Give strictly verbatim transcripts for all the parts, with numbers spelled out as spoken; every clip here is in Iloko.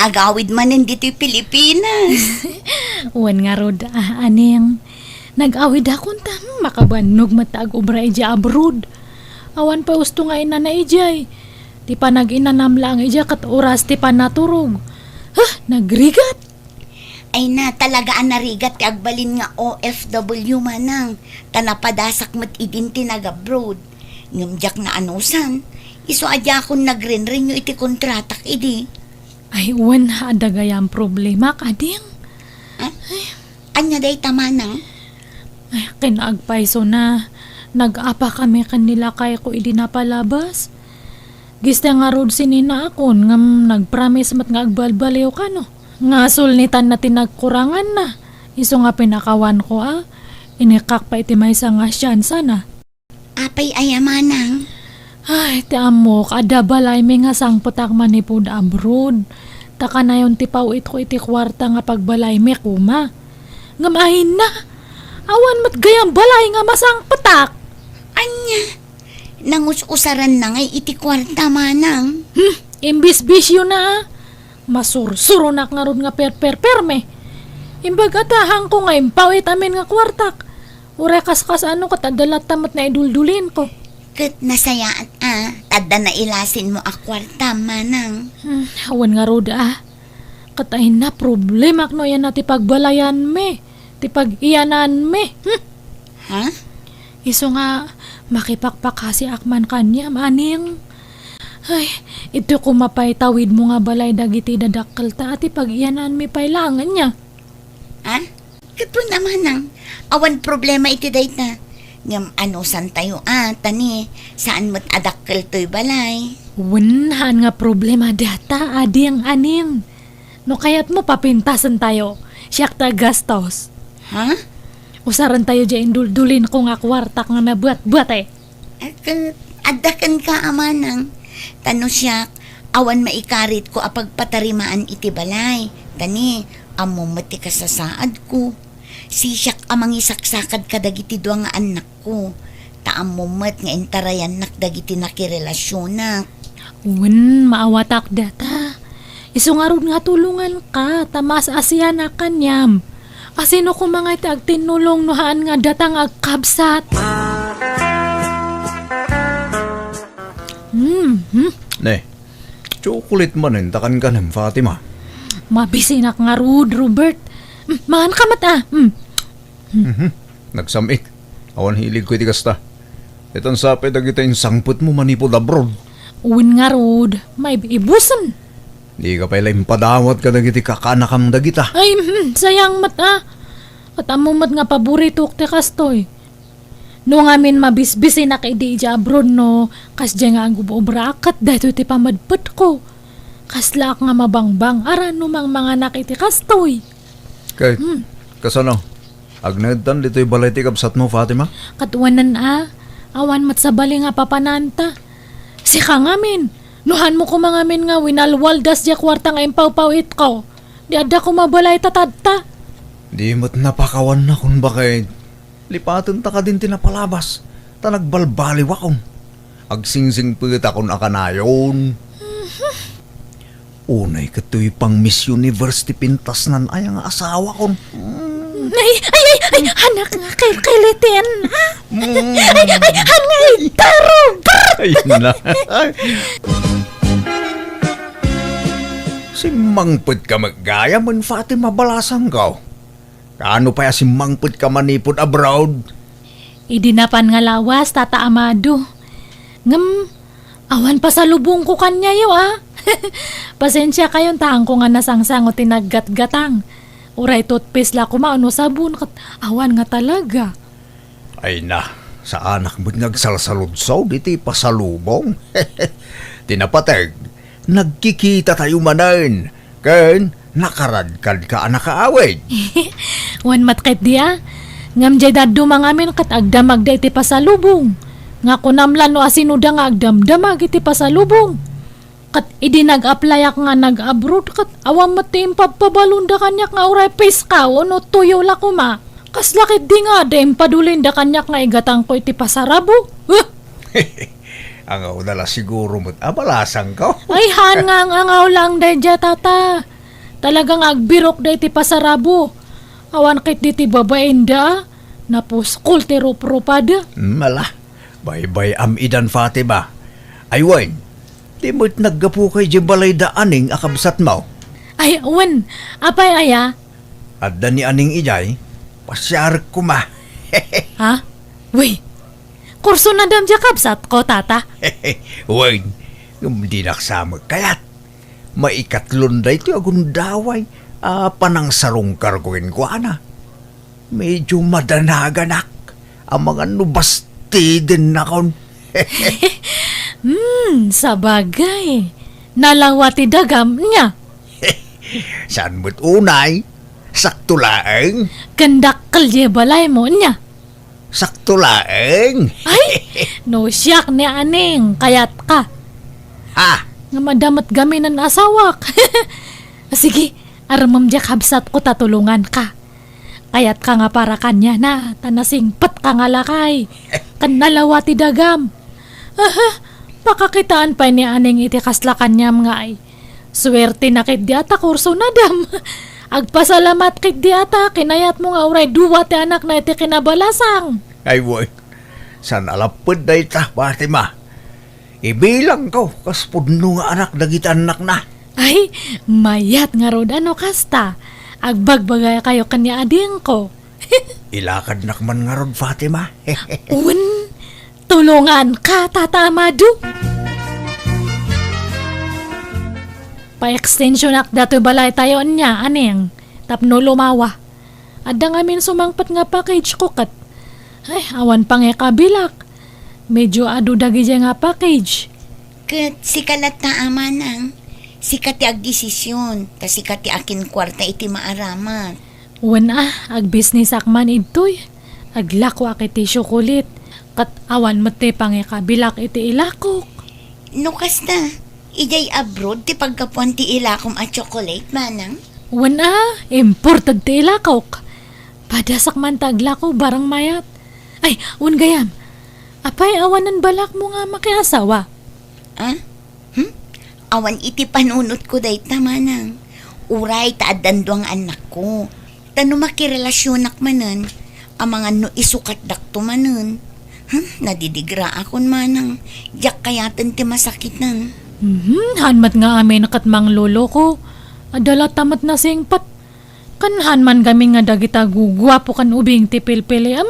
agawid manen ditoy Pilipinas. Wen ngarud, ah, aning, nag-awidakon ta, hmm, makabannog met ta ag-obra idiay abroad. Awan pay usto nga inana idiay. Ti panag-inanam laeng idiay ket oras ti panaturog. Huh, nagrigat! Ay na, talaga a narigat ti agbalin nga O F W, manang, ta napadasak met idin ti nag-abroad. Ngem diak naanusan, isu a diakon nagrenrenew iti kontratak idi. Ay, wen, adda gayam problemak, ading. Ah? Ania dayta, manang? Ay, ken agpayso na, nag-apa kami ken ni lakayko idi napalabas. Gista ngarud sininaakon ngem nagpromise met nga agbalbaliw kano. Nga sulnitanna ti nagkuranganna. Isu nga pinakawanko a, inikak pay iti maysa nga siansa na. Apay aya, manang? Ay, ti ammok, adda balaymi nga sangpetak manipud abroad. Ta kanayon ti paw-itko iti kuarta nga pagbalaymi koma. Ngem ay na, awan met gayam balay nga masangpetak. Ania? Nangus-usaranna ngay iti kuarta, manang? Hmm, imbisbisyo na, ah. Masursuronak ngarud nga perperperme. Imbag a ta haanko nga impaw it amin nga kuartak. Uray kaskas-ano ket adda latta met naiduldulinko. Ket nasayaat a, ta adda nailasinmo a kuarta, manang. Hmm, awan ngarud a. Ket ay na, problemak no aya na ti pagbalayanmi, ti pag-iyananmi. Hmm? Ha? Isu nga, makipakpakasiak man kaniam, aning. Ay, iti koma pay tawidmo nga balay dagiti dadakkelta a ti pag-iyananmi pay laeng ania. Ha? Ket wen a, manang, awan problema iti dayta. Ngem anusantayo a, ta ni, saan met a dakkel toy balay. Wen, haan nga problema data, ading aning. No kayatmo, papintasentayo. Siak ti aggastos. Ha? Usarentayo diay induldulin ko nga kuartak nga nabuatbuat, eh. Ket adda kenka a manang. Ta no siak, awan maikaritko a pagpatarimaan iti balay. Ta ni, ammom met ti kasasaadko. Sisiak a mangisaksakad kadagiti dua nga annakko. Ta ammom met nga intarayannak dagiti nakirelasionak. Wen, maawatak data. Isu ngarud nga tulonganka, ta maas-asianak kaniam. Asino koma nga ti agtinnulong no haan nga data nga agkabsat? Hmm, hmm. Ne, chocolate manen ta kankanem, Fatima. Mabisinak ngarud, Robert. Hmm, mangan ka met, ah. Hmm. Mhm. Nagsam-ik. Awan hiligko iti kasta. Itan sa pay dagita insangpetmo manipud abroad. Wen ngarud, maib-ibusen. Dika pay la impadawat kadagiti kakaanakam dagita. Ay, hmm, sayang met, ah. Ket ammo met nga paboritok ti kastoy. No ngamin mabisbisinak idi idiay abroad no, kasdiay nga agub-obraak ket daytoy ti pamedpedko. Kaslaak nga mabangbang-ara no mangmanganak iti kastoy. Kay, hmm, kasano? Agnaedtan ditoy balay ti kabsatmo, Fatima? Ket wen a, awan met sabali nga papananta. Sika ngamin, no hanmo koma ngamin nga winalwaldas diay kuarta nga impawpaw-itko, di adda koma balay ta tadta. Di met napakawannakon baket. Lipatenta kadin ti napalabas, ta nagbalbaliwakon. Agsingsingpetakon a kanayon. Unay ket toy pang Miss Universe ti pintasnan aya nga asawakon. Ay, ay, ay, ay, anak nga kelkelitin, ha? Mm. Ay, ay, anak nga itaro, brr! Ay, na. Ay. Simmangpet ka met gayam, Fatima, balasangko. Kaano pay a simmangpet ka manipud abroad? Idi napan nga lawas, Tata Amado. Ngem, awan pasalubongko kaniayo, a. Pasensiakayon ta haanko nga nasangsango ti naggatgatang. Uray toothpaste la koma wenno sabon, ket awan nga talaga. Ay na, saanak met nga agsalsaludsod iti pasalubong. Ti napateg, nagkikitatayo manen. Ken nakaradkadka a nakaawid. Wen met ketdi a. Ngem diay dadduma ngamin ket agdamagda iti pasalubong. Nga kunam la no asinoda nga agdamdamag iti pasalubong. Ket idi nag-applyak nga nag-abroad ket awan met ti impabpabalonda kaniak nga uray piskaw wenno tuyo la koma. Kasla ketdi nga adda impadulinda kaniak nga igatangko iti pasarabo. Huh! Angaw na la siguro met a balasangko. Ay, haan nga ang-angaw lang daydiay, tata. Talaga nga agbirok daydi pasarabo. Awan ket daydi babainda, napuskol ti ruprupad. Hmm, ala, baybay-am idan, Fatima. Ay, wen, di met naggapuka idiay balayda Aning a kabsatmo? Ay, wen, apay aya? Adda ni Aning idiay, pasiarek koma. Ha? Wen, kursunadam diay kabsatko, tata? Wen, ngem dinak sa met kayat. Maikatlon daytoy a gundaway a panangsarungkarko kenkuana. Medyo madanaganak amangan no bastidennakon. Hmm, sabagay. Nalawa ti dagam nia. Saan met unay? Sakto laeng. Ken dakkel diay balaymo nia. Sakto laeng. Ay, no siak ni Aning, kayatka. Ha? Nga madamot gamin an asawak. Sige, armem diay kabsatko ta tulonganka. Kayatka nga para kaniana, ta nasingpetka nga lakay. Ken nalawa ti dagam. Aha, pakakitaan pay ni Aning iti kasla kaniam nga ay. Suertena ketdi a ta kursunadam. Agpasalamat ketdi a ta kinayatmo nga uray dua ti anakna iti kinabalasang. Ay, wen. Saan a lapped dayta, Fatima. Ibilangko kas pudno nga anak dagiti annakna. Ay, mayat ngarud a no kasta. Agbagbagakayo ken ni Adingko. Ilakadnak man ngarud, Fatima. Wen, tulonganka, Tata Amado. Pa-extensionak datoy balaytayo ania, Aning, tapno lumawa. Adda ngamin sumangpet nga package ko ket, ay, awan pangikabilak. Medyo adu dagidiay nga package. Ket sika latta a manang, sika ti agdesisyon, ta sika ti akinkuarta iti maaramat. Wen a, agbisnisak man idtoy. Aglakoak iti tsiokolit, ket awan met ti pangikabilak iti ilakok. No kasta, idiay abroad ti paggapuan ti ilakom a tsiokolit, manang? Wen a, imported ti ilakok. Padasak man ta aglako, barang mayat. Ay, wen gayam, apay awanen balakmo nga makiasawa? Ah? Hmm? Awan iti panunotko dayta, manang. Uray ta addan dua nga annakko. Ta no makirelasionak manen, amangan no isukatdakto manen. Hmm? Nadidigraakon, manang. Diak kayaten ti masakiten. Mhm, haan met nga amin ket mangloloko. Adda latta met nasingpet. Ken haan man gamin nga dagita guguapo ken ubing ti pilpiliam.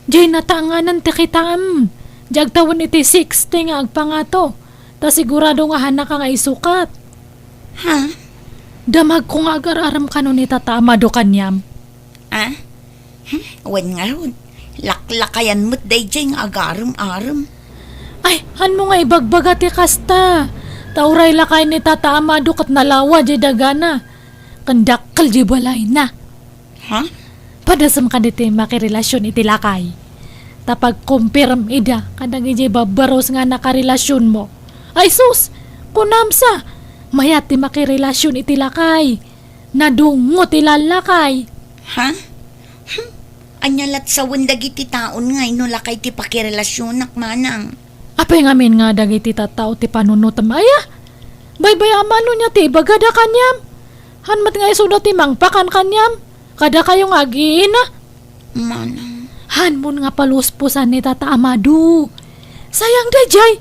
Diay natanganan ti kitaem. Diay agtawen iti sixty nga agpangato. Ta sigurado nga haanka nga isukat. Ha? Damagko nga agar-arem kano ni Tata Amado kaniam. Ah? Hmm? Wen ngarud, laklakayan met daydiay nga agarem-arem. Ay, hanmo nga ibagbaga ti kasta. Ta uray lakay ni Tata Amado ket nalawa diay dagana. Ken dakkel diay balayna. Ha? Padasem kadagiti makirelasion iti lakay. Ta pagkumpirem ida kadagiti babbarus nga nakarelasionmo. Ay sus! Kunam sa, mayat ti makirelasion iti lakay. Nadungngo ti lallakay. Ha? Hmm? Ania lat sawen dagiti taon nga no lakay ti pakirelasionak, manang? Apay ngamin nga dagiti tattao ti panunotem aya? Baybay-am no nia ti ibagada kaniam. Haan met nga isuda ti mangpakan kaniam. Kadakayo nga ag-iina. Manang. Hanmon nga paluspusan ni Tata Amado. Sayang daydiay.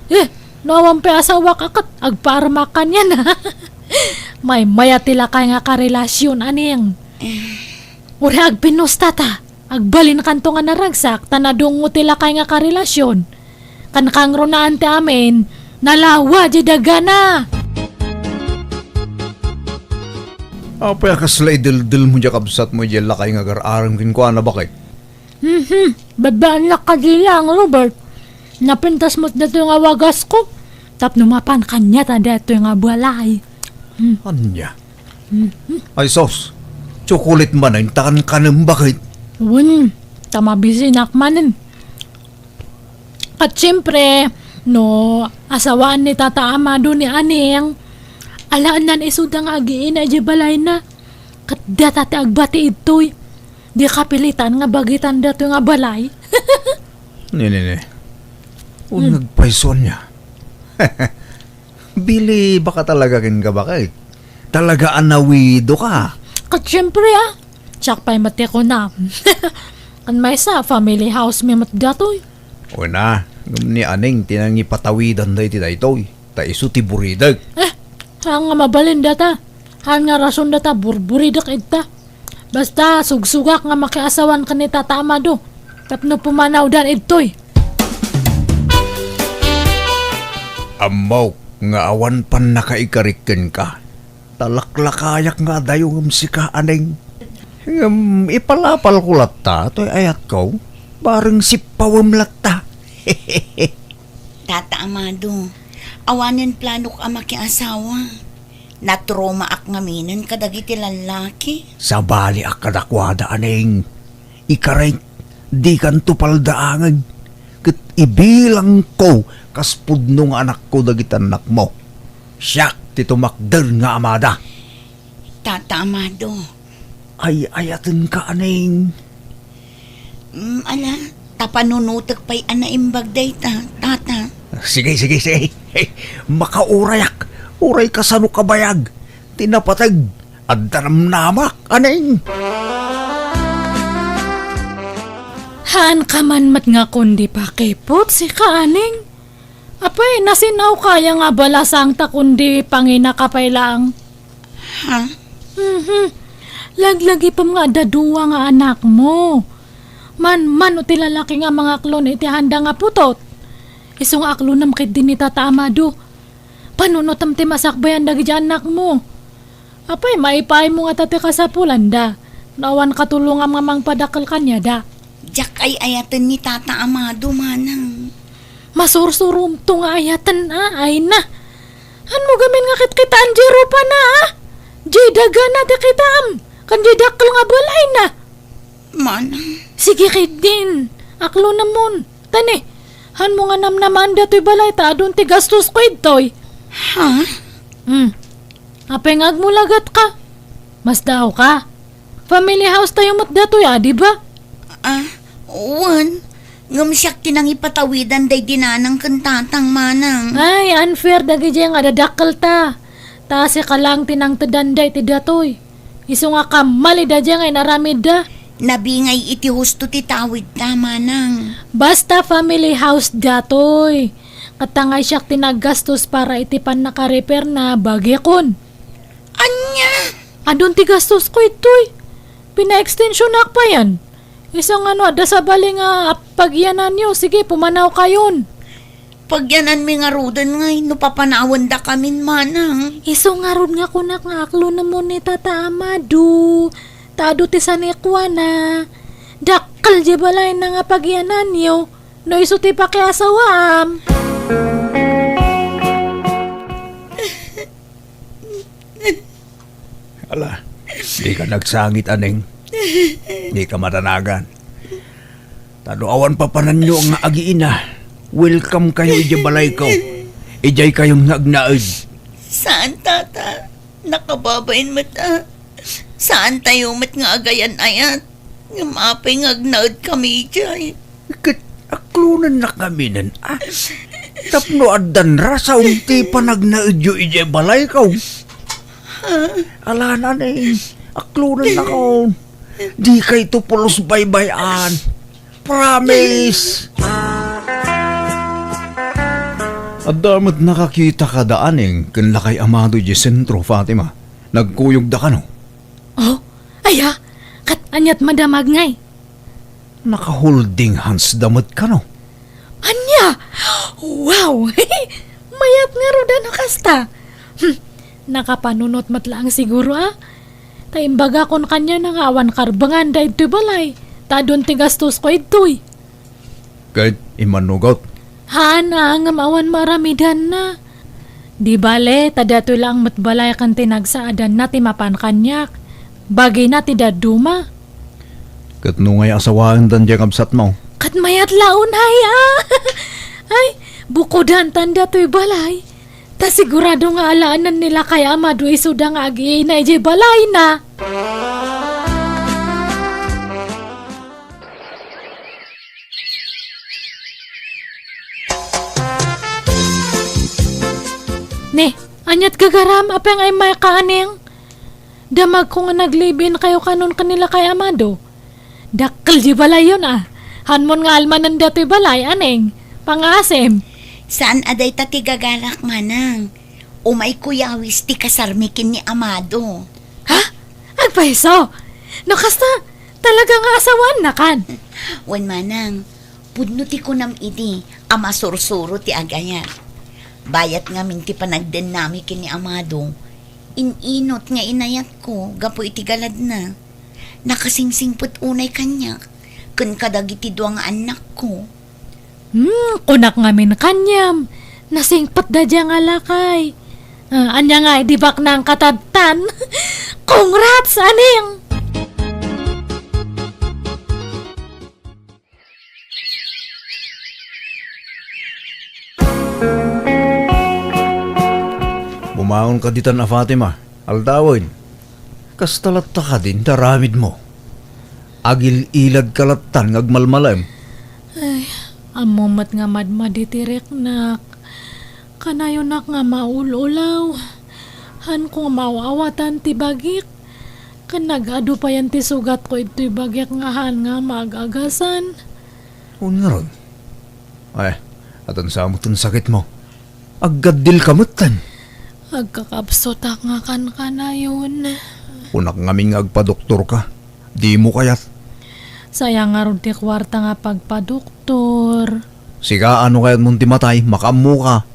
Eh, no awan pay asawak a ket agpaarmak kaniana. Maymaya ti lakay nga karelasion, Aning. Eh. Uray agpinusta ta. Agbalinkanto nga naragsak ta nadungngo ti lakay nga karelasion. Ken kangrunaan ti amin, nalawa diay dagana. Apay a kasla ideldelmo diay kabsatmo idiay lakay nga agar-arem kenkuana, baket? Mhm. Babbaannak kadi laeng, Robert. Napintas met datoy nga wagasko. Tapno mapan kaniata daytoy nga balay. Hmm. Ania? Mhm. Ay, sus. Tsukulit manen ta kankanem, baket? Wen, ta mabisinak manen. Ket siempre, no asawaan ni Tata Amado ni Aning, alaennan isuda nga agiina idiay balayna. Ket data ti agbati idtoy. Di kapilitan nga bagitan datoy nga balay. Ne, ne, ne. Wen, hmm, agpayso ania. Bili, baka talaga kenka, baket. Talaga a nawido ka. Ket siempre, a. Siak pay met ti kunam. Kan maysa, family house mi met datoy. Wen a, ngem ni Aneng ti nangipatawidan daytoy. Ta isu ti buridek. Eh, haan nga mabalin data. Haan nga rason data, burburidek ita. Basta, sugsugak nga makiasawan ken ni Tata Amado tapno pumanawdan idtoy. Ammok nga awan pannakaikarik kenka. Ta laklakayak nga adayo ngem sika, Aneng. Ngem ipalapalko latta toy ayatko, bareng sippawem latta. Tata Amado, awanen planok a makiasawa. Natromaak ngaminen kadagiti lallaki. Sabaliak kadakuada, Aneng. Ikarek, dikanto paldaangen. Ket ibilangko kas pudno nga anakko dagiti annakmo. Siak ti tumakder nga amada. Tata Amado. Ay-ayatenka, Aneng. Mm, ala, ta panunotek pay a naimbag dayta, Tata. Sige, sige, sige. Hey, makaurayak. Uray kasano kabayag ti napateg. Adda namnamak, Aneng. Haanka man met nga kundi pakiput, sika, Aneng. Apay, nasin-awka aya nga abala, saan ta kundi panginaka pay laeng? Ha? Mhm. Laglagipem nga adda dua nga anakmo. Manmano ti lalaki nga mangaklon iti haanda nga putot. Isu nga aklonem ketdi ni Tata Amado. Panunotem ti masakbayan dagiti annakmo. Apay, maipaaymo ngata ti kasapulanda no awan katulongam nga mangpadakkel kaniada? Diak ay-ayaten ni Tata Amado, manang. Masursuromto nga ayaten, a, ay na. Hanmo gamin nga kitkitaen diay rupana, a? Diay dagana ti kitaem, ken diay dakkel nga balayna. Manang. Sige ketdin, aklonemon. Tani, hanmo nga namnamaen datoy balay ta adun ti gastosko idtoy. Ha? Hmm. Apay nga agmulagat ka? Masdaaw ka? Family house tayo met datoy, a, di ba? Ah, wen. Ngem siak ti nangipatawidan daydi nanang ken tatang, manang. Ay, unfair dagiti nga dadakkel ta. Ta sika laeng ti nangtedan daydi datoy. Isu nga kammalida diay nga inaramidda. Nabingay iti husto ti tawidta, manang. Basta family house datoy. Ket ta ngay siak ti naggastos para iti pannaka-repair na bagikon. Ania? Adun ti gastosko itoy. Pina-extensionak payen. Isu nga no adda sabali nga ap-, pagiyananyo, sige, pumanawkayon. Pagiyananmi ngaruden ngay no papanawendakamin, manang. Isu ngarud nga kunak nga aklonemon ni Tata Amado. Ta adu ti sanikuana. Dakkel diay balayna nga pagiyananyo no isu ti pakiasawaam. Ala, dika nagsangit, Aneng. Dika madanagan. Ta no awan papananyo nga agiina, welcome kayo idiay balayko. Idiay kayon nga agnaed. Saan, Tata? Nakababain met a. Saan tayo met nga agayan-ayat? Ngem apay nga agnaedkami idiay? Ket aklonennakami nen a. Tapno addan rason ti panagnaedyo idiay balayko. Ha? Ala, Aneng, aklonennakon. Dikayto pulos baybay-an. Promise! Adda met nakakita kada Aneng ken Lakay Amado idiay sentro, Fatima. Nagkuyogda kano? Oh, aya? Ket aniat madamag ngay? Naka-holding hands da met kano? Ania? Wow! Mayat ngarud a no kasta. Hmm, nakapanunot met laeng siguro, a? Ta imbagakon kaniana nga awan karbengan daytoy balay, ta adun ti gastosko idtoy. Ket immanugot. Haan a, ngem awan maaramidanna. Di bale, ta daytoy laeng met balay ken ti nagsaadanna ti mapan kaniak. Bagina ti dadduma. Ket no ngay asawaendan diay kabsatmo? Ket mayat la unay a. Ay, bukodantan daytoy balay. Ta sigurado nga alaenen ni Lakay Amado isuda nga agiina idiay balayna. Aniat gagaram, apay nga immayka, Aneng? Damagko nga nag-live-in kayo kanon ken ni Lakay Amado. Dakkel di balayyon, a. Hanmon nga almanen datoy balay, Aneng. Pangasem. Saan a dayta ti gagarak, Manang. Umayko yawis ti kasarmi ken ni Amado. Ha? Agpayso? No kasta, talaga nga asawaannakan? Wen, Manang, pudno ti kunam idi a masursuro ti agayat. Bayat ngamin ti panagdennami ken ni Amado, in-inot nga inayatko gapu iti galadna. Nakasingsingpet unay kaniak ken kadagiti dua nga annakko. Hmm, kunak ngamin kaniam, nasingpet daydiay nga lakay. Ah, ania nga, di baknang katadtan? Congrats, Aneng! Bumangon ka ditan a Fatima, aldawen. Kasta latta kadin ti aramidmo. Agil-iladka lattan nga agmalmalem. Ay, ammom met nga madmadi ti riknak. Kanayonak nga maul-ulaw. Hanko nga maaw-awatan ti bagik. Ken nag-adu payen ti sugatko itoy bagik nga haan nga maag-agasan. Wen ngarud. Ay, adansa met ti sakitmo. Aggaddilka metten. Agkakabsotak nga kankanayon. Kunak ngamin nga agpadoktorka. Dimo kayat? Sayang ngarud ti kuarta nga pagpadoktor. Sika, no kayatmon ti matay, makaammoka.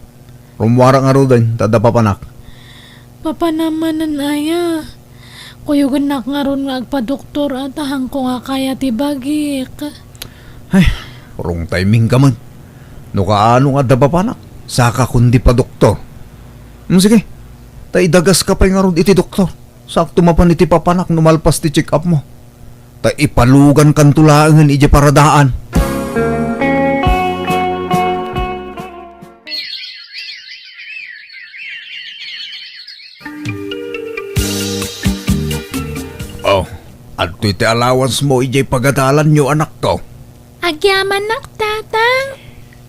Rummuarak ngaruden, ta adda papanak. Papanam manen aya? Kuyogennak ngarud nga agpadoktor a ta hanko nga kaya ti bagik. Ay, wrong timing ka man. No kaano nga adda papanak, saka kundi padoktor. Hmm, sige, ta idagaska pay ngarud iti doktor. Sakto mapan iti papanak no malpas ti check-up mo. Ta ipalugankanto laengen idiay paradaan. Oh, adtoy ti allowance mo idiay pagadalanyo, anakko. Agyamanak, Tatang.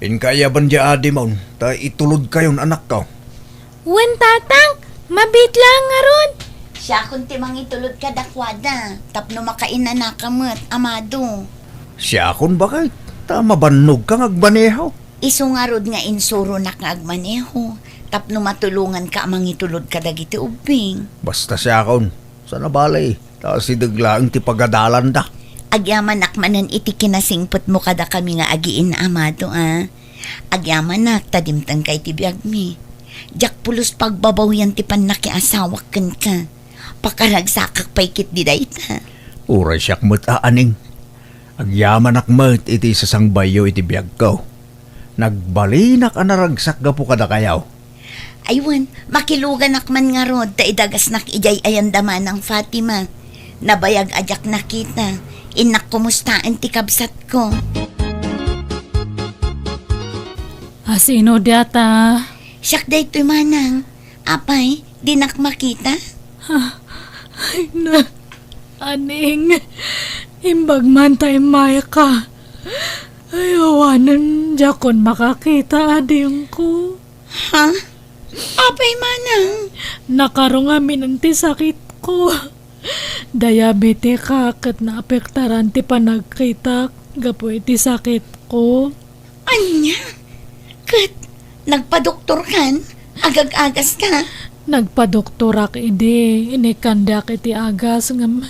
Inka ayaban diay adimon, ta itulodkayon, anakko. Wen, Tatang, mabiit laeng ngarud. Siakon ti mangitulod kadakuada, tapno makainanaka met, Amado. Siakon, baket, ta mabannogka nga agmaneho. Isu ngarud nga insuronak nga agmaneho, tapno matulonganka a mangitulod kadagiti ubbing. Basta siakon, sana bale, ta asideg laeng ti pagadalanda. Agyamanak manen iti kinasingpetmo kadakami nga agiinna, Amado, a. Agyamanak ta dimtengka iti biagmi. Diak pulos pagbabawian ti pannakiasawak kenka. Pakaragsakak pay ketdi dayta. Uray siak met a, Aneng. Agyamanak met iti sasangbayyo iti biagko. Nagbalinak a naragsak gapu kadakayo. Ay wen, makiluganak man ngarud ta idagasnak idiay ayanda Manang Fatima. Nabayag a diak nakita. Innak kumustaen ti kabsatko. A, sino diata? Siak daytoy, Manang. Apay, dinak makita? Ay na, Aneng. Imbag man ta immayka. Ay, awanen, diakon makakita, adingko. Ha? Apay, Manang? Nakarong amin ti sakitko. Diabetika ket naapektaran ti panagkitak gapu iti sakitko. Ania? Ket nagpadoktorkan? Agag-agaska? Nagpadoktorak idi, inikkandiak iti agas ngem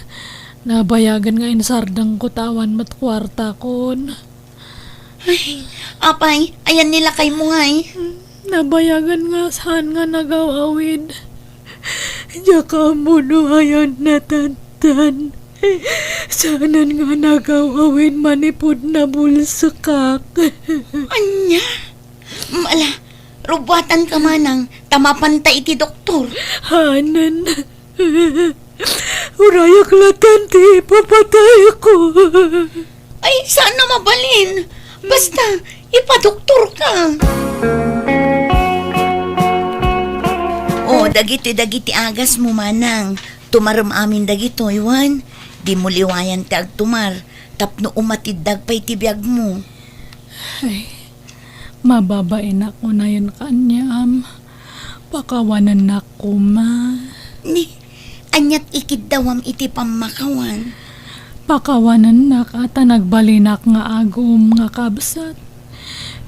nabayagen nga insardengko ta awan met kuartakon. Ay, apay, ayan ni lakaymo ngay? Nabayagen nga saan nga nagaw-awid. Diak ammo no ayan natadtan. Saanen nga nagaw-awid manipud nabulsekak. Ania? Mala, rubuatanka manang, ta mapanta iti doktor. Hanen. Urayak latan ti ipapatayko. Ay, saan a mabalin. Basta, ipadoktorka. O, dagitoy dagiti agasmo, manang. Tumarem amin dagitoy, wen. Dimo liwayan ti agtumar, tapno umatidda pay ti biagmo. Ay, mababainak unayen kaniam. Pakawanennak koma. Ni, aniat ikiddawam iti pammakawan? Pakawanennak a ta nagbalinak nga agum nga kabsat.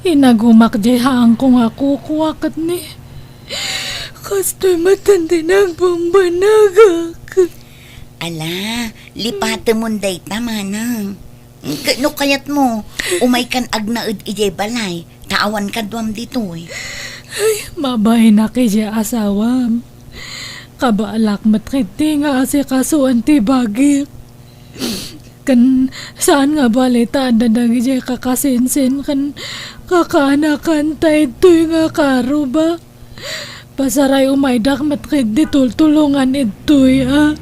Inagumak diay haanko nga kukua ket ni, kastoy met ti nagbambanagak. Ala, lipatemon dayta, manang. Ket no kayatmo, umaykan agnaed idiay balay, ta awan kaduam ditoy. Ay, mabainak idiay asawam. Kabaalak met ketdi nga asikasoen ti bagik. Ken saan nga bali ta adda dagidiay kakasinsin ken kakaanakan ta idtoy nga karubak. Pasaray umaydak met ketdi tultulongan idtoy, a?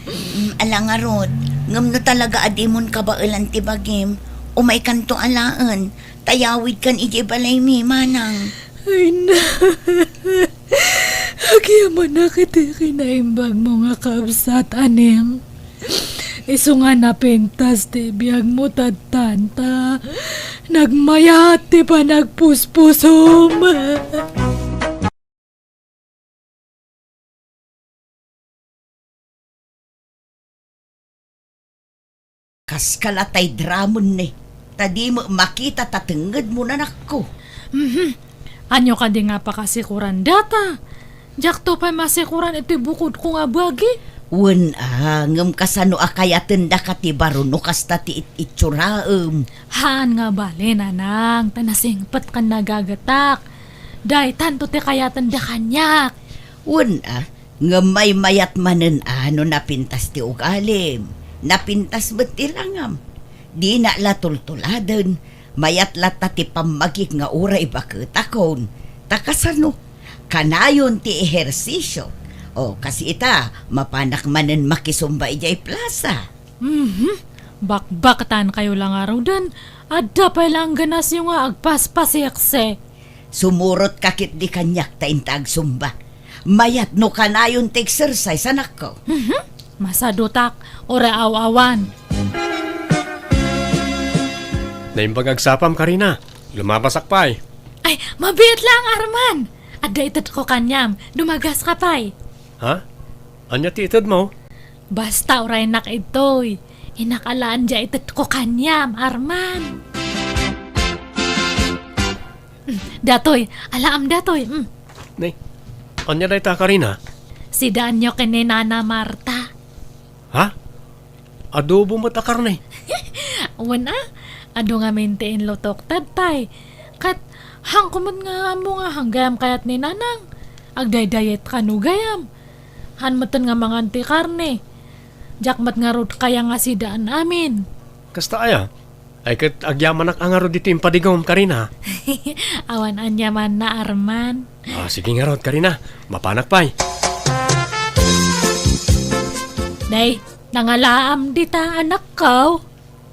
Mm, ala ngarud, ngem no talaga a dimon kabaelan ti bagim, umaykanto alaen, ta yawidkan idiay balaymi, manang. Ay na, agyamanak iti kinaimbagmo nga kabsat, Aning. Isu nga napintas ti biagmo tatta, ta nagmayat ti panagpuspusom. Kaskala tay dramen ni, ta di met makita ta tengngedmo, nanakko. Mhm. Ania kadi nga pakasikuran data? Diakto pay masikuran iti bukodko nga bagi. Wen a, ngem kasano a kayatendaka ti baro no kasta ti it-ituraem? Haan nga bali, nanang, ta nasingpet ken nagagetak. Daytanto ti kayatenda kaniak. Wen a, ngem maymayat manen a no napintas ti ugalim, napintas met ti langam. Dina la tultuladen, mayat latta ti pammagik nga uray baketakon. Ta kasano? Kanayon ti ehersisio. O, kas ita, mapanak manen makisumba idiay plaza. Mhm. Bakbaktankayo la ngaruden, adda pay la angganasyo nga agpaspasiksi. Sumurotka ketdi kaniak ta inta agsumba. Mayat no kanayon ti exercise, anakko. Mhm. Masadutak, uray aw-awan. Naimbag agsapam, Karina. Lumabasak pay. Ay, mabiit lang, Arman. Adda itedko kaniam. Dumagaska pay. Ha? Ania ti itedmo? Basta uraynak idtoy. Inakalaandia itedko kaniam, Arman. Mm, datoy, alaam datoy. Mm. Nay, ania dayta, Karina? Sidaanyo ken ni Nana Marta. Ha? Adobo met a karne? Wen a, adu ngamin ti inlutok tattay. Ket, haanko met nga ammo nga haan gayam kayat ni Nanang. Agdaydiet kano gayam. Haan metten nga mangan ti karne. Diak met ngarud kaya nga sidaan amin. Kasta aya? Ay ket agyamanak a ngarud iti impadigom, Karina. Awan aniamanna, Arman. Ah, sige ngarud, Karina. Mapanak pay. Nay, nangalaam dita, anakko.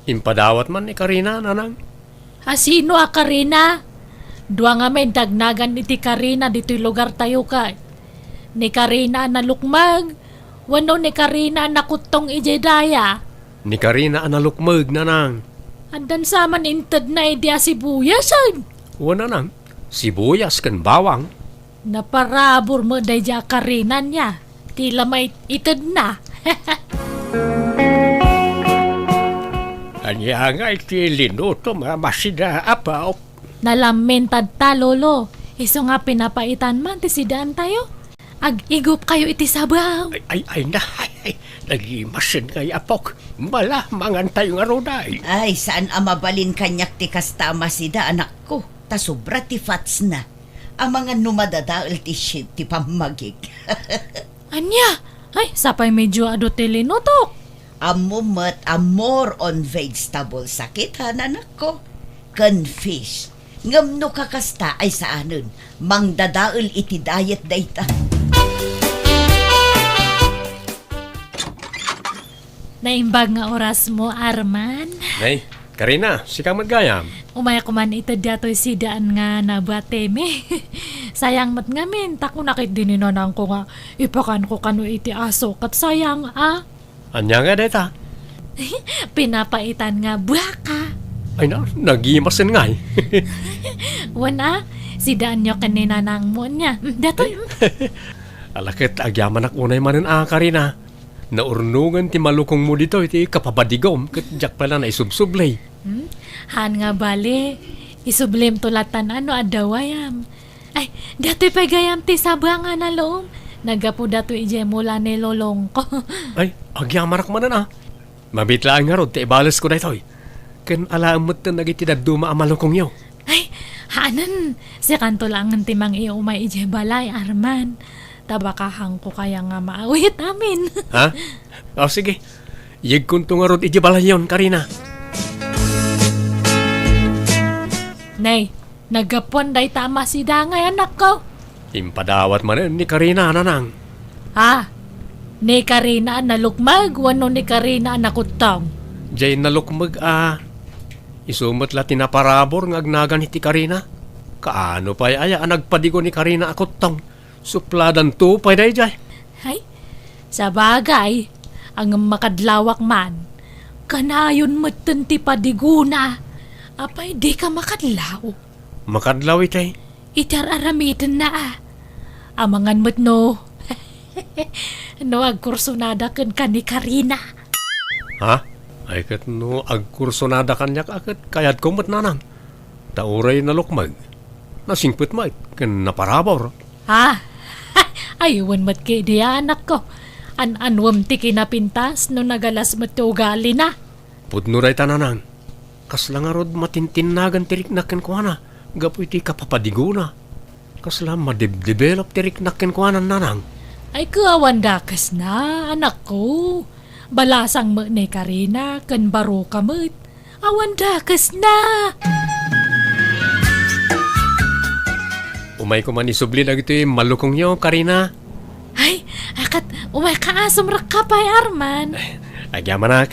Impadawat man ni Karina, Nanang. A, sino a Karina? Dua ngamin ti agnagan iti Karina ditoy lugartayo kay. Ni Karina a nalukmeg, wenno ni Karina a nakuttong idiay daya? Ni Karina a nalukmeg, Nanang. Addan sa man intedna idi a sibuyasen? Wen, Nanang. Sibuyas ken bawang. Naparabur met daydiay a Karina ania. Ti la maitedna. Ania ngay ti linutom a masida, Apok? Nalamin tatta, Lolo. Isu nga pinapaitan man ti sidaantayo. Ag-igupkayo iti sabaw. Ay, ay, ay, na, ay, ay, nagimasen ngay, Apok. Mala, mangantayo ngarud ay. Ay, saan a mabalin kaniak ti kasta a masida, anakko. Ta sobra ti fatsna. Amangan no madadael ti shape ti pammagik. Ania? Ay, sapay medyo adu ti linutok. Ammo met a more on vegetables a kita, nanakko, ken fish. Ngem no kakasta ay saanen, mangdadael iti diet dayta. Naimbag nga orasmo, Arman. Nay, Karina, sika met gayam. Umayak man ita datoy sidaan nga nabatemi. Sayang met ngamin, ta kuna ket di ni nanangko nga ipakanko kano iti aso, ket sayang, a. Ania nga dayta? Pinapaitan nga buaka. Ay na, nagimasen ngay. Wen a, Sidaanyo ken ni nanangmo ania. Mm, datoy, mm. Ala ket agyamanak unay manen a, Karina. Naurnongen ti malukongmo ditoy ti kapabadigom ket diak pay la naisubsubley. Hmm? Haan nga bale, isublimto latan no adda wayam. Ay, datoy pay gayam ti sabang a nalom. Naggapu datoy idiay mula ni lolongko. Ay, agyamanak manen a. Mabiit laeng ngarud ti ibalesko daytoy. Ken alaem metten dagiti dadduma a malukongyo. Ay, haanen, sikanto laengen ti mangiumay idiay balay, Arman. Ta baka haanko kaya nga maawit amin. Ha? O, sige. Yegkonto ngarud idiay balayyon, Karina. Nay, naggapuan dayta a masidangay, anakko. Impadawat manen ni Karina, nanang. Ha? Ni Karina a nalukmeg wenno ni Karina a nakuttong? Jay nalukmeg a. Isu met la ti naparabur nga agnagan iti Karina. Kaano pay aya a nagpadigo ni Karina a kuttong? Supladanto pay dayjay. Ay, sabagay, ngem makadlawak man. Kanayon metten ti padigona. Apay, dika makadlaw? Makadlaw itay. Iti ar-aramitenna a. Amangan met no. No agkursonada kenka ni Karina. Ha? Ay ket no agkursonada kaniak a ket kayatko met nanang. Ta uray nalukmeg, nasingpet met ken naparabur. Ha? Ay, wen met ketdi, anakko. An-anuem ti kinapintas no nagalas met ti ugalina. Pudno dayta, nanang. Kasla ngarud matintinnagan ti riknak kenkuana gapu iti kapapadigona. Kasla madebdevelop ti riknak kenkuana, nanang. Ay, ket awan dakesna, anakko. Balasang met ni Karina ken baroka met. Awan dakesna. Umayko man isubli dagiti malukongyo, Karina. Ay, akat, umayka a, sumrekka pay, Arman. Agyamanak.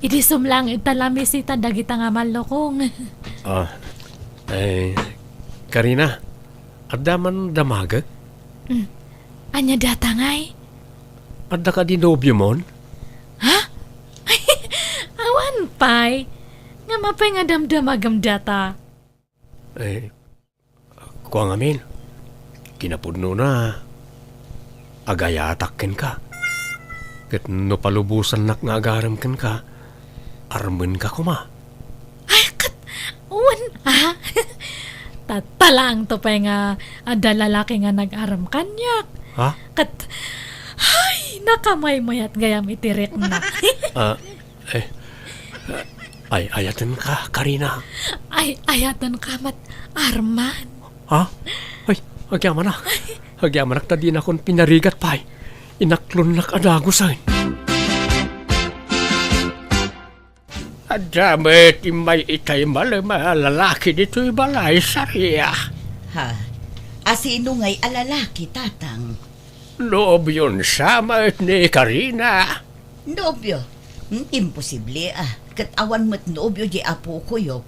Idi sumlang ita la misita dagita nga malukong. Ah, ay, Karina, adda man damagek? Hmm. Ania data ngay? Adda kadi nobiomon? Ha? Awan pay. Ngem apay nga damdamagem data? Eh, kua ngamin, kinapudnona, agayatak kenka. Ket no palubosannak nga agarem kenka, armenka koma. Ay, ket, wen, ah? Tatalaangto pay nga adda lalaki nga nag-arem kaniak. Ha? Ket, ay, nakamaymayat gayam iti rikna. Ah, eh, ay, ayatenka, Karina. Ay, ayatenka met, Arman. Ha? Ay, agyamanak. Agyamanak ta dinakon pinarigat pay. Inaklonnak a dagusen. Adda met immay itay malem a lalaki ditoy balay, Saria. Ha? Asino ngay a lalaki, Tatang? Nobion sa met ni Karina. Nobio? Hmm, imposible, ah. Ket awan met nobio di apokoyo.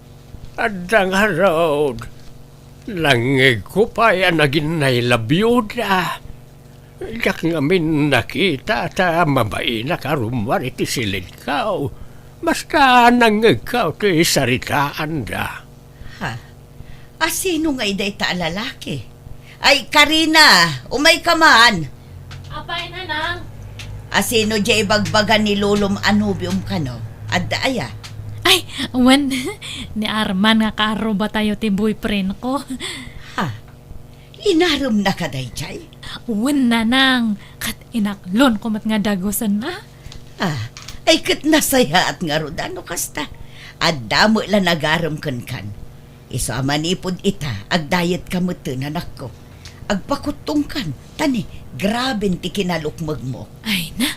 Adda ngarud. Nangngegko pay a naginnay la biuda. Diak ngamin nakita ta mabainak a rummuar iti silidko. Basta nangngegko ti saritaanda. Ha? Asino ngay dayta a lalaki? Ay, Karina, umayka man. Apay, Nanang? Asino diay ibagbaga ni lolom a nobiom kano? Adda aya? Ay, wen, ni Arman nga kaarrubatayo ti boyfriend ko. Ha? Inaremnaka daydiay? Wen, Nanang, ket inaklonko met nga dagusen, a. Ah, ay ket nasayaat ngarud a no kasta. Adda met la nagarem kenkan. Isu a manipud ita, agdayetka metten, anakko. Agpakuttongkan, ta ni, graben ti kinalukmegmo. Ay na,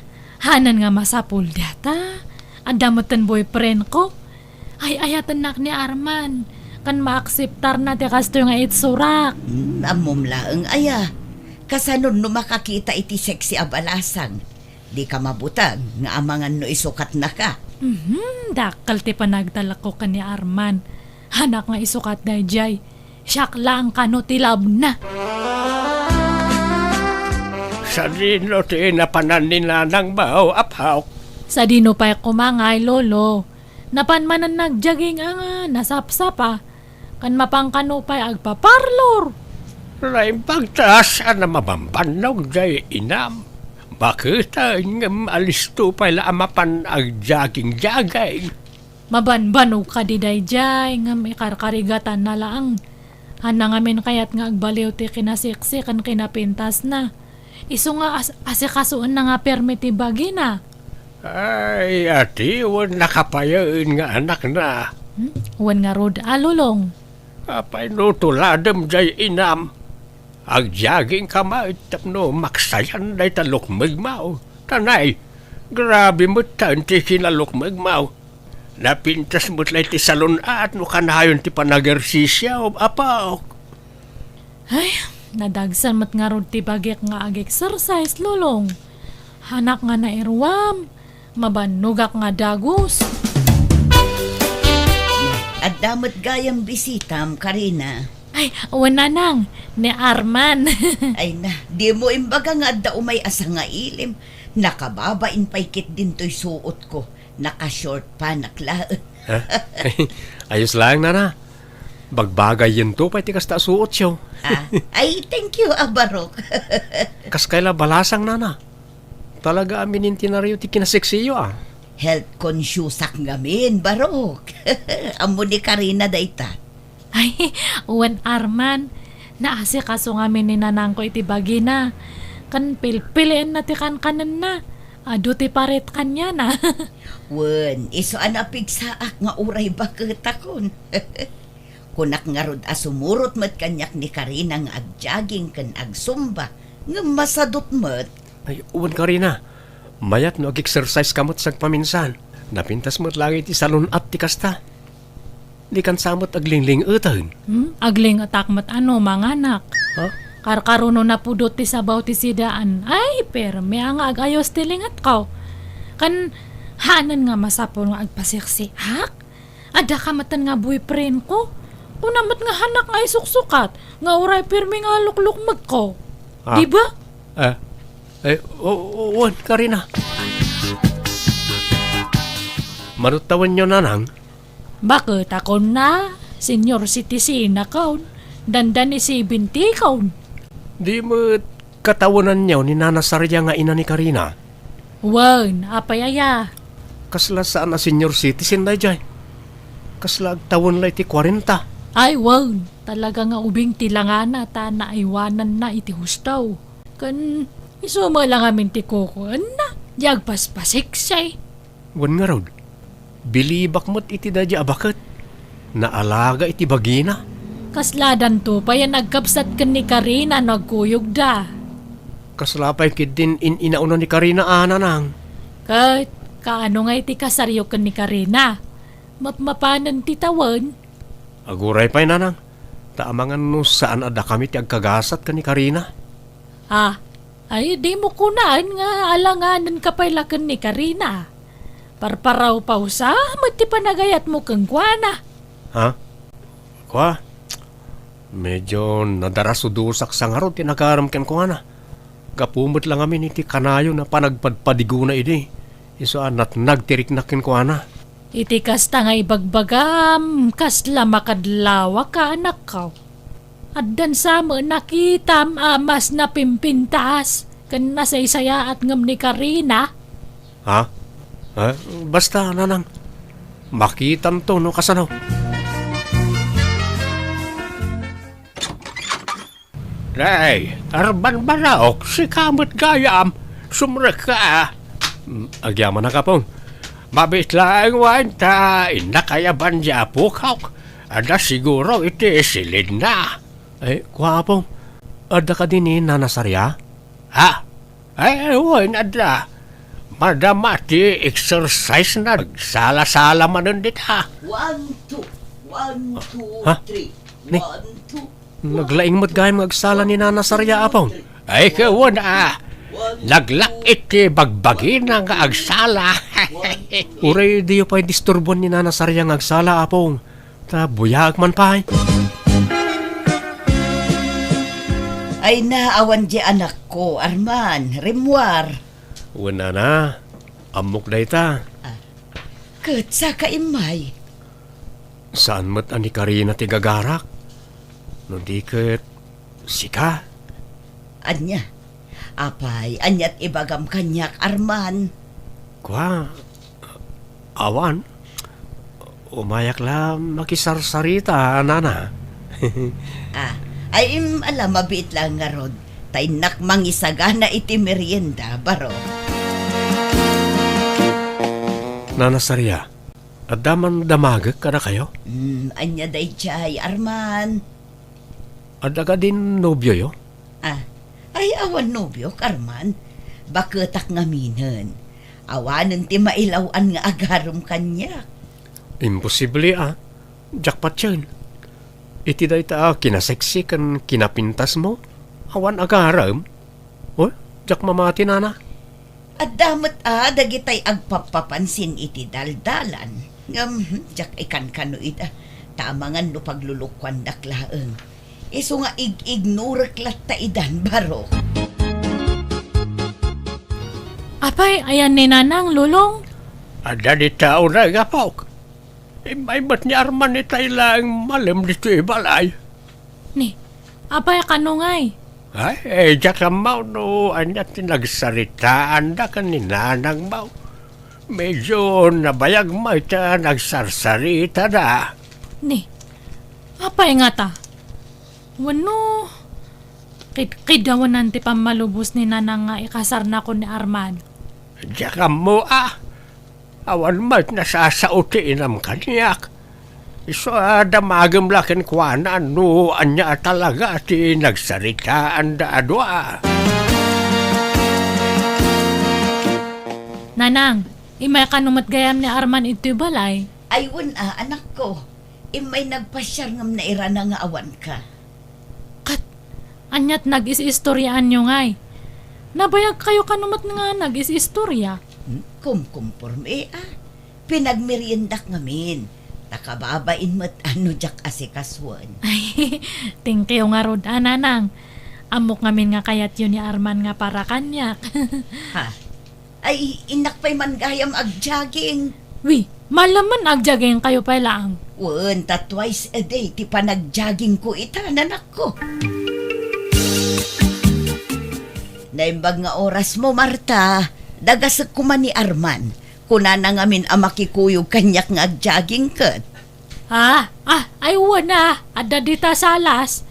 haanen nga masapul data. Adda metten boyfriend ko. Ay, ayatennak ni Arman. Ken maakseptarna ti kastoy nga itsurak. Hmm, ammom laeng aya. Kasano no makakita iti sexy a balasang? Dika mabuteng nga amangan no isukatnaka. Mhm, dakkel ti panagtalekko ken ni Arman. Haanak nga isukat daydiay. Siak laeng kano ti labna. Sadino ti napanan ni nanangmo, Apo? Sadino pay koma ngay, Lolo? Napan manen nagjogging a nga nasapsapa. Ken mapan kano pay agpaparlor. Naimbag ta saan a mabambannog jay inam. Baketen ngem alisto pay la a mapan agjogging-jogging. Mabanbanog kadi dayjay, ngem ikarkarigatanna laeng. Haan ngamin kayat nga agbaliw ti kinaseksi ken kinapintasna. Isu nga as-, asikasoenna nga permi ti bagina. Ay, ati, wen nakapayaen nga anakna. Hmm? Wen ngarud a, Lolong. Apay no tuladem jay inam? Agjoggingka met tapno maksayan dayta lukmegmo. Tanay, grabe met ta ti kinalukmegmo. Napintas met la iti salon-at no kanayon ti panagersisio, apok. Ay, nadagsen met ngarud ti bagik nga ag-exercise, Lolong. Haanak nga nairuam, mabannogak nga dagus. Adda met gayam bisitam, Karina. Ay, wen, Nanang, ni Arman. Ay na, dimo imbaga nga adda umay a sangailim. Nakababain pay ketdin toy suotko. Naka-short panak laeng. Ha? Ayos laeng, Nana. Bagbagayyento pay ti kasta a suotyo. Ah, ay, thank you, a, Barok. Kas kayla balasang, Nana. Talaga a minintinaryo ti kinaseksiyo, a. Health consciousak ngamin, Barok. Ammo ni Karina dayta. Ay, wen, Arman, naasikaso ngamin ni nanangko iti bagina. Ken pilpilienna ti kankanenna. Adu ti paret kaniana. Wen, isu a napigsaak nga uray baketakon. Kunak ngarud a sumurot met kaniak ni Karina nga agjogging ken agsumba, ngem masadut met. Ay, wen, Karina, mayat no ag-exercise ka met sagpaminsan. Napintas met laeng iti salon-at ti kasta. Dikan sa met aglinglingeten. Hmm? Aglingetak met ano, manganak. Ha? Karkaro no napudot ti sabaw ti sidaan. Ay, permi a nga agayos ti lingetko. Ken, haanen nga masapul nga agpaseksiak? Adda ka metten nga boyfriend ko. Kuna met nga haanak nga isuksukat, nga uray permi nga luklukmegko. Ah. Di ba? Eh, eh, o, o, wen, Karina. Manuttawenyo, Nanang? Baket a kunana, senior citizen akon, dandani seventy akon. Di met katawenanyo ni Nana Saria nga ina ni Karina? Wen, apay aya? Kasla saan a senior citizen dayjay. Kasla agtawen la iti kuarenta. Ay, wen, talaga nga ubing ti langana ta naaywananna iti husto. Ken isu met la ngamin ti kukuenna, di agpaspaseksi. Wen ngarud, bilibak met iti daydi a baket. Naalaga iti bagina. Kasladanto pay a nagkabsat ken ni Karina no agkuyogda. Kasla pay ketdin in-inauna ni Karina a, Nanang? Ket kaano nga iti kasaryo ken ni Karina? Mapmapanen ti tawen? Aguray pay, Nanang. Ta amangan no saan a dakami ti agkagasat ken ni Karina. Ah, ay, dimo kunaen nga alanganenka pay la ken ni Karina. Parparawpawsa met ti panagayatmo kenkuana. Ha? Kua? Medyo nadarasudosak sa ngarud ti nagarem kenkuana. Gapu met la ngamin iti kanayon a panagpadpadigona idi, isu a natnag ti rikna kenkuana. Iti kasta nga ibagbagam, kasla makadlawaka, anakko. Addan sa met nakitam a mas napimpintas ken nasaysayaat ngem ni Karina. Ha? Eh, basta, Nanang, makitanto no kasano. Nay, Arman Barok, sika met gayam. Sumrekka. Mm, agyamanak, Apong. Mabiit laeng wen ta innakayaban di apok. Adda siguro iti silidna. Ay, kua, Apong. Adda kadi ni Nana Saria? Ha? Ay, wen, adda. Madama ti exercise na. Sala-sala manen dita. One, two. One, two, ha? Three. Ni? One, two. Naglaing met gayam nga agsala ni Nana Saria, Apong. Ay, kawan, ah. Naglak iti bagbagina nga agsala. Uray diyo pay disturbuan ni Nana Saria nga agsala, Apong. Ta buyaak man pay. Ay na, awan di anakko, Arman, rimmuar. Wen, Nana, ammok dayta. Ah, ket saka immay. Saan met a ni Karina ti gagarak? No di ket sika? Ania? Apay, aniat ibagam kaniak, Arman? Kua, awan. Umayak la makisarsarita, nana. Ah, ay, im, ala, mabiit la ngarud. Ta innak mangisagana iti merienda, baro. Nana Saria, adda man damagek kadakayo? Hmm, ania daydiay, Arman? Adda kadin nobioyo? Ah, ay, awan nobiok, Arman. Baketak ngaminen. Awanen ti mailaw-an nga agarem kaniak. Imposible a. Diak patien. Iti dayta a kinaseksi ken kinapintasmo, awan agarem? O, diak mamati, nana. Adda met a dagitay agpappapansin iti daldalan. Ngem, hmm, diak ikankano ida. Ta amangan no paglulukuandak laeng. Isu nga ig-ignorek latta idan, baro. Apay, ayan ni Nanang, Lolong? Adda dita unay, apok. Immay met ni Arman itay laeng malem ditoy balay. Ni, apay, kano ngay? Ay, eh, diak ammo no ania ti nagsaritaanda ken ni Nanang mo. Medyo nabayag met ta nagsarsaritada. Ni, apay ngata? Wenno, kidkidawanan ti pammalubos ni Nanang nga ikasarnakon ni Arman? Diak ammo a. Awan met nasasao ti inam kaniak. Isu a damagem la kenkuana no ania a talaga ti nagsaritaanda a dua. Nanang, immay kano met gayam ni Arman iti balay? Ay, wen a, anakko. Immay nagpasiar ngem nairana nga awanka. Ket, aniat nagis-istoriaanyo ngay? Nabayagkayo kano met nga nagis-istoria? Hmm, kumkumporme, a. Pinagmeriendak ngamin. Ta kababain met a no diak asikasuen. Ay, thank you ngarud, a, Nanang. Ammok ngamin nga kayatyo ni Arman nga para kaniak. Ha? Ay, innak pay man gayam agjaging. Wi, malaman agjaging kayo pay laang. Wen, ta twice a day ti panagjaging ko ita, nanakko. Naimbag nga oras mo, Marta. Dagasek koma ni Arman. Kunana ngamin a makikuyog kaniak nga agjaging ket. Ah, ah, ay wen a, adda dita salas.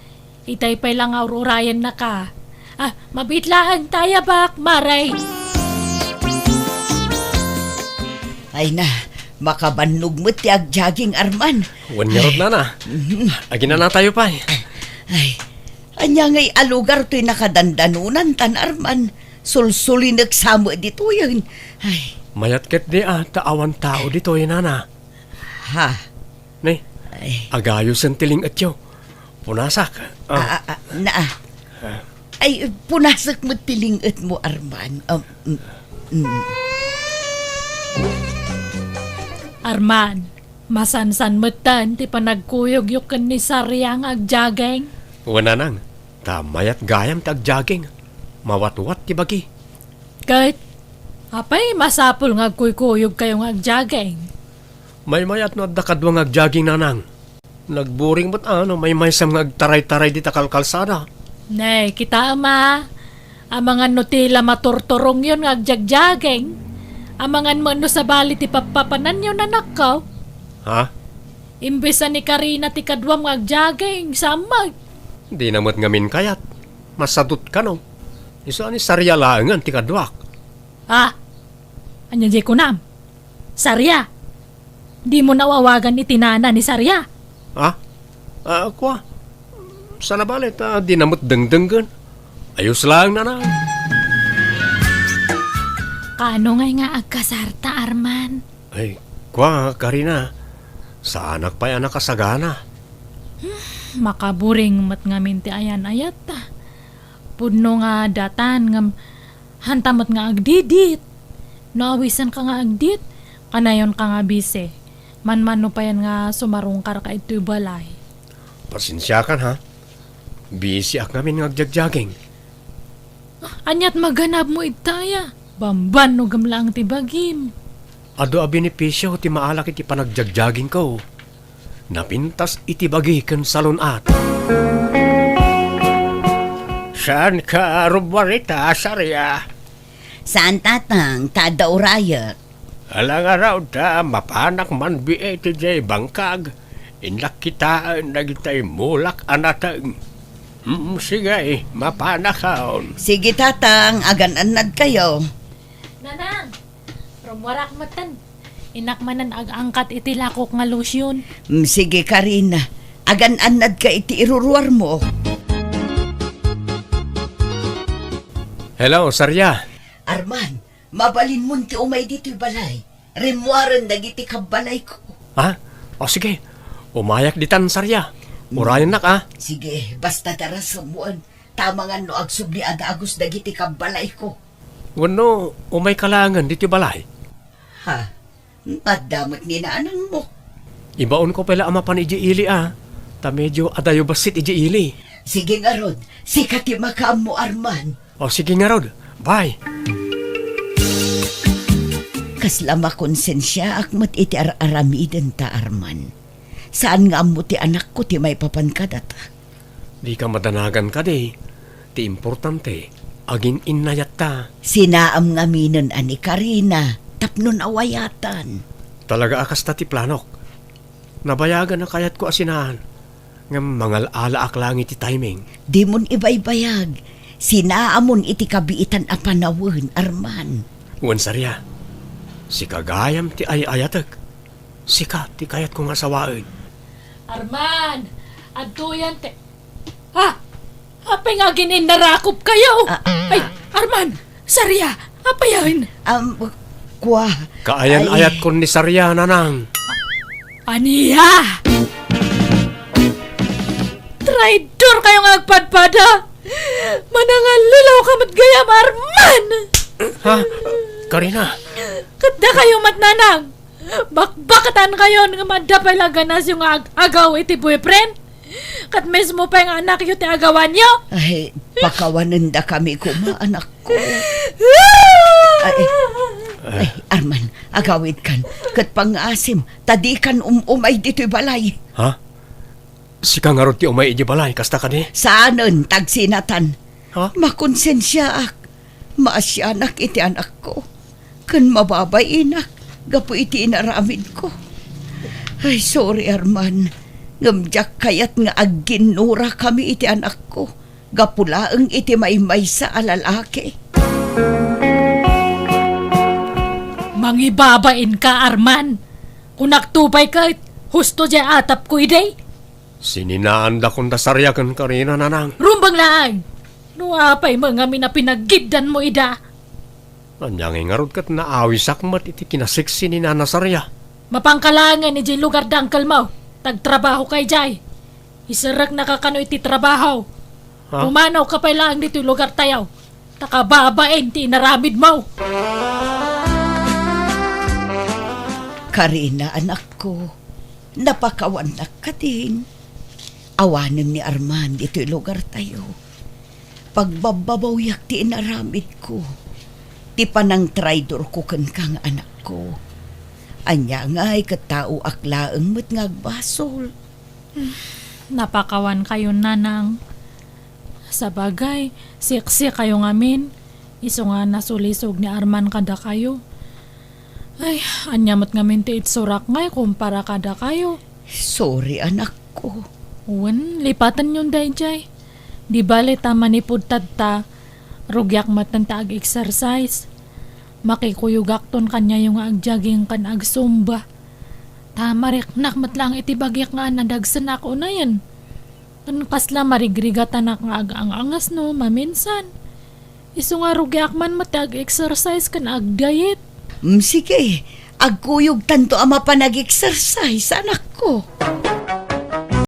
Itay pay la nga ur-urayennaka. Ah, mabiit laeng ta, ayabak, Mare. Ay na, makabannog met ti agjaging, Arman. Wen ngarud, nana. Mhm. Aginanatayo pay. Ay, ania ngay a lugar toy nakadandanonantan, Arman? Sulsulinek sa met ditoyen. Ay. Mayat ketdi a, ta awan tao ditoy, nana. Ha? Ne, ay, agayosen ti ling-etyo. Punasak. Ah. Ah, ah, ah, na, ah. Ah. Ay, punasak met ti ling-etmo, Arman. Um, mm, mm. Arman, masansan metten ti panagkuyogyo ken ni Saria nga agjaging? Wen, nanang, ta mayat gayam ti agjaging. Mawatwat ti bagi. Ket, apay masapul nga agkuykuyogkayo nga agjaging? Maymayat no adda kadua nga agjaging, nanang. Nagburing met a no maymaysam nga agtaraytaray dita kalkalsada. Ne, kitaem a. Amangan no ti la maturturongyon nga agjagjaging. Amangan met no sabali ti pappapananyo, nanakko. Ha? Imbes a ni Karina ti kaduam nga agjaging, samak. Dina met ngamin kayat. Masadut kano. Isu a ni Saria laengen ti kaduak. Ah, ania diay kunam? Saria? Dimo nawawagan iti nana ni Saria? Ah? Ah, kua. Sana bale ta dina met dengdenggen. Ayos laeng, nana. Kaano ngay nga agkasarta, Arman? Ay, kua, Karina. Saanak pay a nakasagana. Hmm, makaburing met ngamin ti ayan-ayat. Pudno nga datan ngem hanta met nga agdidit. No awisenka nga agdit, kanayonka nga bisi. Manmano payen nga sumarungkarka itoy balay. Pasensiakan, ha? Bisiak ngamin nga agjagjaging. Ah, aniat maganabmo ita aya? Bambanogem laeng ti bagim. Adu a benepisio ti maalak iti panagjagjagingko. Napintas iti bagi ken salun-at. Saanka rummuar ita, Saria? Saan, tatang, ta adda urayek. Ala ngarud ta mapanak manbiit idiay bangkag. Innak kitaen dagitay mulak a nateng. Mm, sige, mapanakon. Sige, tatang, agan-annadkayo. Nanang, rummuarak metten. Innak manen ag-angkat iti lakok nga lotion. Mm, sige, Karina. Agan-annadka iti iruruarmo. Hello, Saria. Arman, mabalinmon ti umay ditoy balay. Rimmuaren dagiti kabbalayko. Ha? O sige, umayak ditan, Saria. Urayennak, a. Sige, basta darasem wen. Tamangan no agsubli a dagus dagiti kabbalayko. Wenno, umayka laengen ditoy balay? Ha? Adda met ni nanangmo. Ibaonko pay la a mapan idiay ili, a. Ta medio adayo bassit idiay ili. Sige ngarud, sika ti makaammo, Arman. O, sige ngarud. Bye. Kasla makonsensiaak met iti ar-aramidenta, Arman. Saan nga ammo ti anakko ti maipapan kadata. Dika madanagan kadi. Ti importante, agin-innayatta. Sinaam ngaminen a ni Karina tapno nawayatan. Talaga a kasta ti planok. Nabayagan a kayatko a sinaan, ngem mangal-alaak laeng iti timing. Dimon ibaybayag. Sinaamon iti kabiitan a panawen, Arman. Wen, Saria, sika gayam ti ay-ayatek. Sika ti kayatko nga asawaen. Arman, adtoyan ti, ah! Apay nga agin-innarakopkayo? Ah. Ay, Arman! Saria! Apayen? Am, kua. Kaayan-ayatkon ni Saria, nanang. Ania? Traidorkayo nga agpadpada! Manangallilaw ka met gayam, Arman! Ha? Karina? Ket dakayo met, nanang! Bakbaktankayon nga adda pay la ganasyo nga ag-agaw iti boyfriend? Ket mismo pay nga anakyo ti agawanyo? Ay, pakawanendakami koma, anakko. Ay, ay, Arman, agawidkan, ket pangngaasim, ta dikan um-umay ditoy balay. Ha? Sika ngarud ti umay idiay balay, kasta kadi? Saanen, tagsinatan. Ha? Makonsensiaak. Maasianak iti anakko. Ken mababainak gapu iti inaramidko. Ay, sorry, Arman. Ngem diak kayat nga agginnurakami iti anakko. Gapu laeng iti maymaysa a lalaki. Mangibabainka, Arman. Kunakto pay ket, husto diay atapko idi. Sininaandakon da Saria ken Karina, nanang. Rumbeng laeng! No apay met ngamin a pinaggiddanmo ida? Ania ngay ngarud ket naawisak met iti kinaseksi ni Nana Saria. Mapanka laengen idiay lugar da angkelmo, ta agtrabahoka idiay. Iserreknaka kano iti trabaho. Ha? Pumanawka pay laeng ditoy lugartayo. Ta kababain ti inaramidmo. Karina, anakko, napakawannak kadin. Awanem ni Arman ditoy lugartayo. Pagbabbabawiak ti inaramidko, ti panangtraidorko kenka nga anakko. Ania ngay ket taoak laeng met nga agbasol. Napakawankayon, nanang. Sabagay, seksikayo ngamin. Isu nga nasulisog ni Arman kadakayo. Ay, ania met ngamin ti itsurak ngay kumpara kadakayo? Sorry, anakko. Wen, lipatenyon daydiay. Di bale ta manipud tatta, rugiak metten ta ag-exercise. Makikuyogakton kaniayo nga ag-jogging ken ag-zumba. Ta mariknak met laeng iti bagik nga nadagsenak unayen. Ken kasla marigrigatanak nga ag-ang-angasno maminsan. Isu nga rugiak man met ti ag-exercise ken ag-diet. Mm, sige, agkuyogtanto a mapan ag-exercise, anakko.